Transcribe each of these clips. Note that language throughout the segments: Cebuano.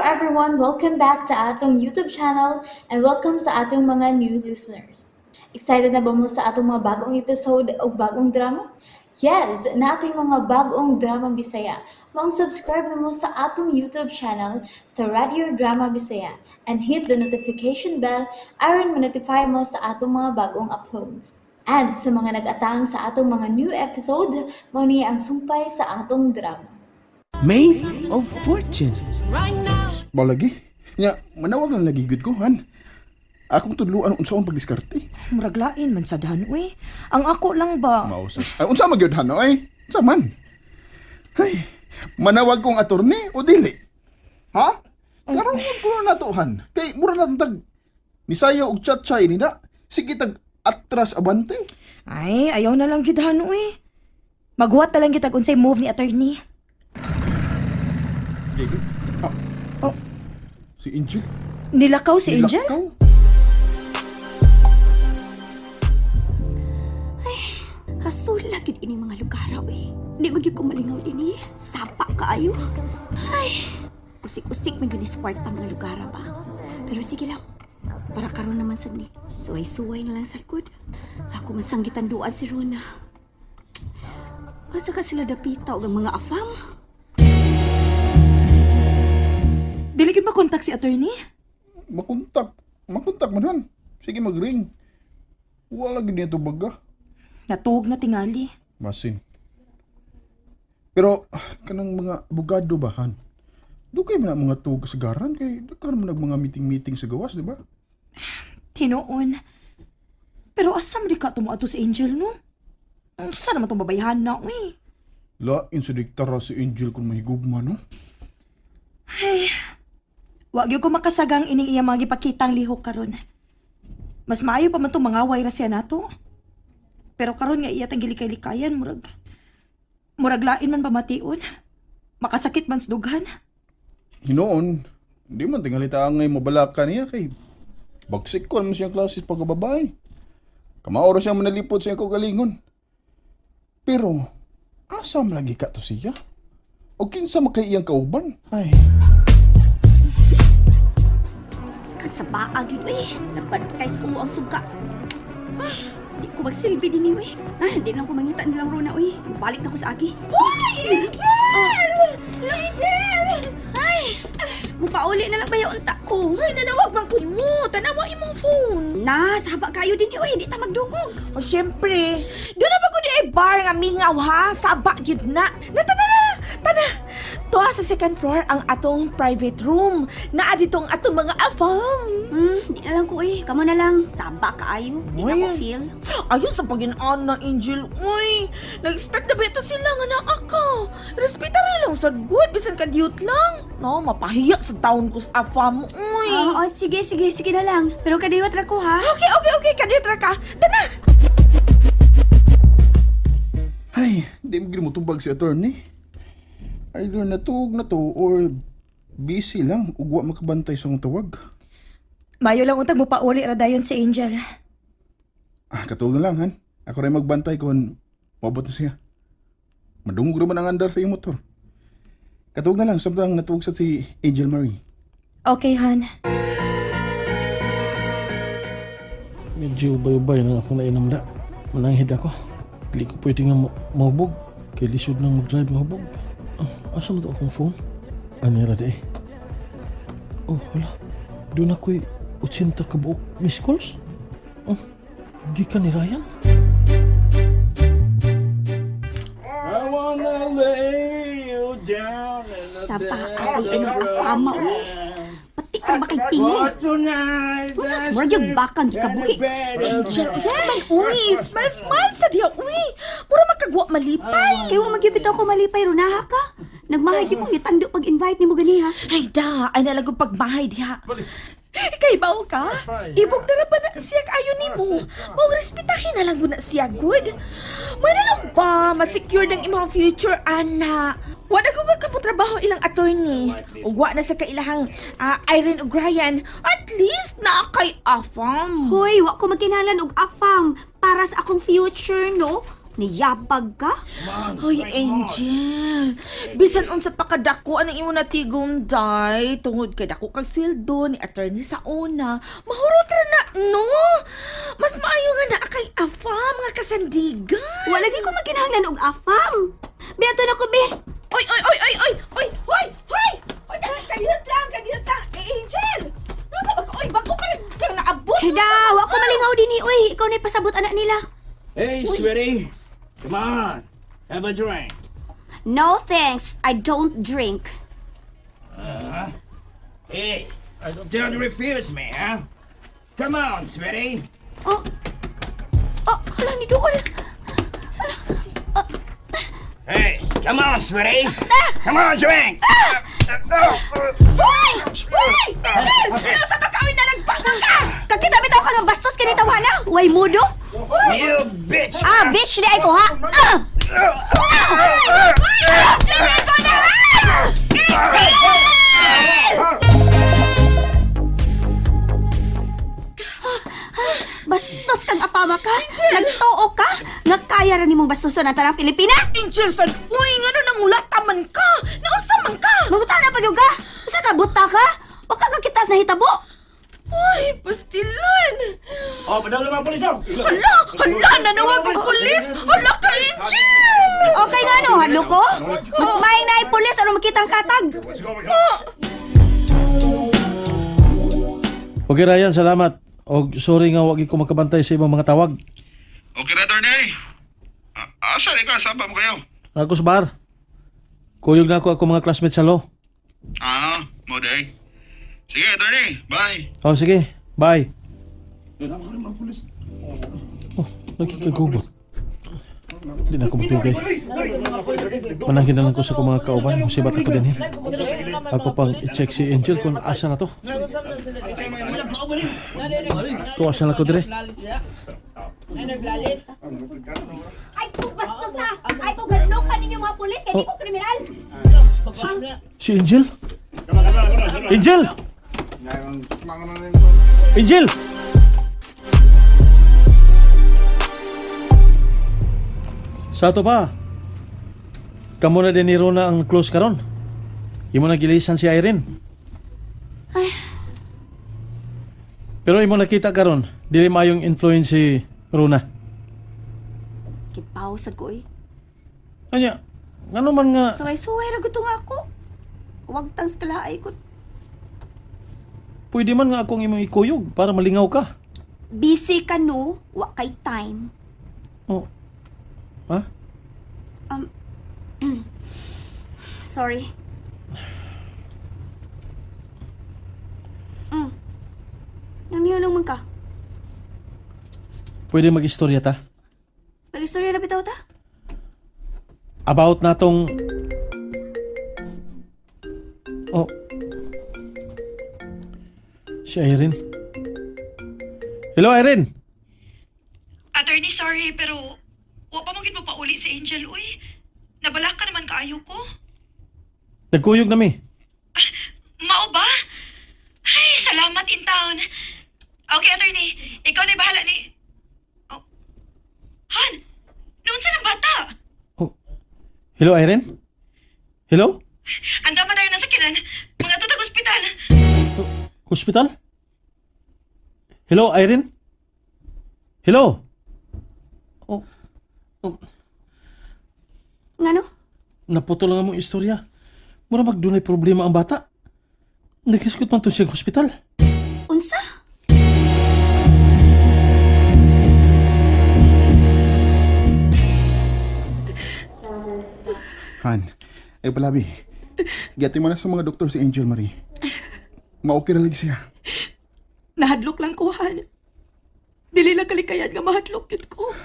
everyone! Welcome back to atong YouTube channel and welcome sa atong mga new listeners. Excited na ba mo sa atong mga bagong episode o bagong drama? Yes, naa tay mga bagong drama Bisaya. Maong subscribe na mo sa atong YouTube channel sa Radio Drama Bisaya and hit the notification bell aron ma-notify mo sa atong mga bagong uploads. And sa mga nag-atang sa atong mga new episode, mao ni ang sumpay sa atong drama. Maid of Fortune. Balagi. Nya, manawag lang lagi gud ko, han. Akong tudluan unsaon pagdiskarte. Murag lain man sad, Han, uy. Ang ako lang ba? Mausa. Ay, unsa man gyud, han, oy? Unsa man? Ay, manawag kong attorney o dili? Ha? Karon ko na to, han. Kay mura na tag nisayo og chatchay ni da. Sige tag atras abante. Ay, ayaw na lang gyud, Han, uy. Maghuwat na lang gyud tag unsay move ni attorney. Gigit. Ah. Oh. Si Angel. Nilakaw si Angel? Nilakaw. Hasol lagi ini mga lugar, uy. Di man gyud ko malingaw dinhi. Sapa kaayo. Ay, usik-usik man gyud ni sa kwarta mga lugar ba. Pero sige lang. Para karon naman sad ni. Suway-suway na lang sa likod. Ako man sang gitanduan si Rona. Asa ka sila dapita og ang mga afam? Dili gyud makontak si attorney? Makontak. Makontak man, han. Sige magring. Wala gyud niya baga. Natuog na tingali. Masin. Pero kanang mga abogado ba, han? Dugay man ang mga tuog kasagaran kay daghan man nag mga meeting-meeting sa gawas, di ba? Tinuon. Pero asa man di ka tumuadto si Angel, no? Unsa naman tong babayhan na, uy? Lain sa diktara si Angel kung mahigugma, no? Ay, wa gyud ko makasagang ining iya mga gipakitang lihok karon. Mas maayo pa man tong mangaway ra siya nato. Pero karon nga iya tang gilikay-likayan, murag lain man pamation. Makasakit man sa dughan. Hinoon, hindi man tingalita ang ngay mabalaka niya kay bagsik ko naman siyang klase pagkababae. Kamaoro siya manalipod sa iyang kaugalingon. Pero, asam lagi ka to siya? O kinsa makay iyang kauban? Ay, Skan sa baa gyud uy. Nabad pa kay suo ang suga. Di ko magsilbi dinhi uy. Ah, di lang ko mangita nilang Rona uy. Balik na ko sa agi. Uy! Angel! Angel! Ay! Mupauli na lang ba yung unta ko? Ay, nanawag man ko nimo. Tanawa imong phone. Na, saba kayo dinhi uy. Di ta magdungog. O syempre, doon na ba ko di ay bar nga mingaw ha? Saba gyud na. Na tana na, tana. Tuwa sa second floor ang atong private room. Naa dito ang atong mga afam. Di na lang ko uy. Kamo na lang. Saba kaayo. Di na ko Uy. feel. Ayun sa paginaan na Angel. Uy, nag-expect na ba ito sila nga naa ka? Respeta rin lang sa good, bisan ka diut lang. No, mapahiya sa taon ko sa afam. Uy. Oo, oh, sige, sige, sige na lang. Pero kadiwat ra ko ha. Okay. Kadiut ra ka. Tana. Ay, di mo ginutubag si attorney. Either natuog na to or busy lang ug wa makabantay sa akong tawag. Mayo lang untag mopauli ra dayon si Angel. Ah, katuog na lang, han. Ako rin magbantay kung maabot na siya. Madungog raman ang andar sa iyong motor. Katuog na lang, samtang natuog sa si Angel Marie. Okay, Han. Medyo ubay-ubay na akong nainom na. Mananghid ako. Dili ko pwede nga mahubog. Kay lisod nang mag-drive mahubog. Ah, asa mo to akong phone? Ano ra di eh? Oh, hala. Doon ako'y 80 ka buok missed calls. Oh, gikan ni Ryan. I wanna lay you down in the Saba ako inong afama uy. Pati ka ba kay tingog? Tonight, Sus, murag yung bakang gikabuhi. Angel, usa ka man, uy. Smile, smile sa diha, uy. Mura makagwa malipay. Kay wa magyud bitaw ko malipay runaha ka. Nagmahay gyud ko nitando pag-invite nimo ganiha. Ay da, ay nalago pagmahay diha. Kay bawo ka? Ibog na ra pa na siya ayo nimo. Maong respetahin na lang mo na siya good. May na lang ba ma-secure ng imong future ana. Wa na ko ka trabaho ilang attorney. Ug wa na sa kailahang Irene ug Ryan. At least naa kay afam. Hoy, wa ko magkinahanglan og afam para sa akong future, no? Niyabag ka? Hoy, Angel. Bisan unsa pa kadako ang imong natigom, day. Tungod kay dako kag sweldo ni attorney sa una. Mahurot ra na, no? Mas maayo nga naa kay afam nga kasandigan. Wala gyud ko maginahanglan og afam. Be, ato na ko, be. Oy, oy, oy, oy, oy, oy, oy, oy! Oy, kadiyot lang, kadiyot lang. Eh, Angel! Nasa ba ka? Oy, bago pa rin kang naabot. Heda, wa ko malingaw dinhi, uy. Ikaw na pasabot anak nila. Hey, sweetie. Come on. Have a drink. No thanks, I don't drink. Hey, don't refuse me, huh? Come on, sweetie. Oh. Oh, hala ni Duol. Hey, come on, sweetie. Come on, drink. Hoy! Hoy! Angel! Nasa ba ka? Oy, nalagpangan ka! Kakita bitaw ka nga bastos kini tawhana. Way mudo. You bitch. Ah, bitch di ay ko ha. Ah! Bastos kang apama ka. Nagtuo ka. Nga kaya ra nimong bastuson ang tanang Pilipina. Angel, sad, uy, nga no, nangulata man ka! Naunsa man ka! Manguta na pagyud ka. Usa ka buta ka? Wa ka kakita sa hitabo. Ay, pastilan! Oh, padala mga pulis, oh. Hala! Hala! Nanawag ang pulis! Hala ka, Angel! Okay nga no, hadlo ko. Mas maing na pulis aron makita ang katag. Okay Ryan, salamat. Og sorry nga wag ko makabantay sa imong mga tawag. Okay na, attorney. Asa ni ka? Saan ba mo kayo? Ako sa bar. Kuyog na ako ako mga classmates sa law. Ah, mo day. Sige, attorney. Bye. Oh, sige. Bye. Oh, nagkikagubo. Hindi na ako matugay. Manangin na lang ko sa akong mga kauban. Musibat ako din eh. Ako pang i-check si Angel kung asa na to. Kung asa na ko dire. Ay ko bastos ah. Ay ko gadlokan ninyo mga pulis kay di ko kriminal. Si Angel? Angel! Angel! Sa ato pa. Kamo na din ni Rona ang close karon. Imo na gilisan si Irene. Pero imo nakita karon, dili maayong influence si Rona. Kipaw sad ko oy. Anya, ngano man nga Suway-suway ra gud nga ako. Wag tang kalaay ko. pwede man nga akong imong ikuyog para malingaw ka. Busy ka no, wa kay time. Oh. Ha? Sorry. Nang nihulong man ka. Pwede mag-istorya ta? Pag-istorya na bitaw ta? About na tong. Oh. Si Irene. Hello, Irene! Attorney, sorry, pero wa pa man gid mo pauli si Angel, uy. Nabalak ka naman kaayo ko. Nagkuyog na mi. Mao ba? Ay, salamat in town. Okay, attorney. Ikaw na bahala ni. Oh. Han, noon sa ng bata? Oh. Hello, Irene? Hello? Ang dama tayo nasa kinan. Mga tatag ospital. Hospital? Hello, Irene? Hello? Oh. Oh. Ngano? Naputol lang among istorya. Mura magdunay problema ang bata. Naghiskot man to siyang hospital. Unsa? Han, ay palabi. Gati mo na sa mga doktor si Angel Marie. Maokay ra lagi siya. Nahadlok lang ko, Han. Dili lang kalikayan nga mahadlok yun ko.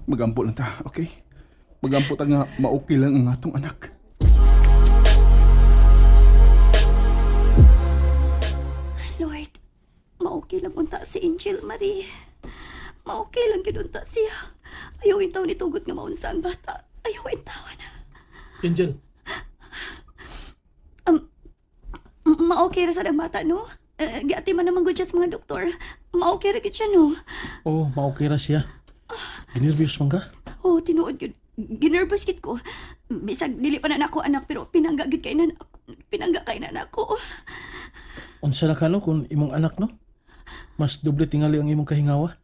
Magampo lang ta, okay? Magampo ta nga maokay lang ang atong anak. Lord, maokay lang unta si Angel Marie. Maokay lang gyud unta siya. Ayaw intaw ni tugot nga maunsa ang bata. Ayaw intaw na. Angel. Maokay ra sad ang bata, no? Giati man naman gud siya sa mga doktor. Maokay ra gid siya, no? Oo, oh, maokay ra siya. Ginervyos man ka? Oh, tinuod gyud. Ginervous gid ko. Bisag dili pa na nako anak pero pinangga gid kay na pinangga kay na nako. Unsa na ka no kung imong anak no? Mas doble tingali ang imong kahingawa.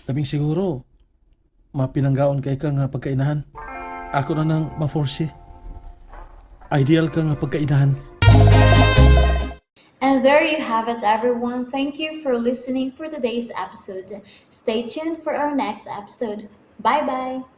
Labing siguro, mapinanggaon kay ka nga pagkainahan. Ako na nang ma-force. Ideal ka nga pagkainahan. And there you have it, everyone. Thank you for listening for today's episode. Stay tuned for our next episode. Bye bye.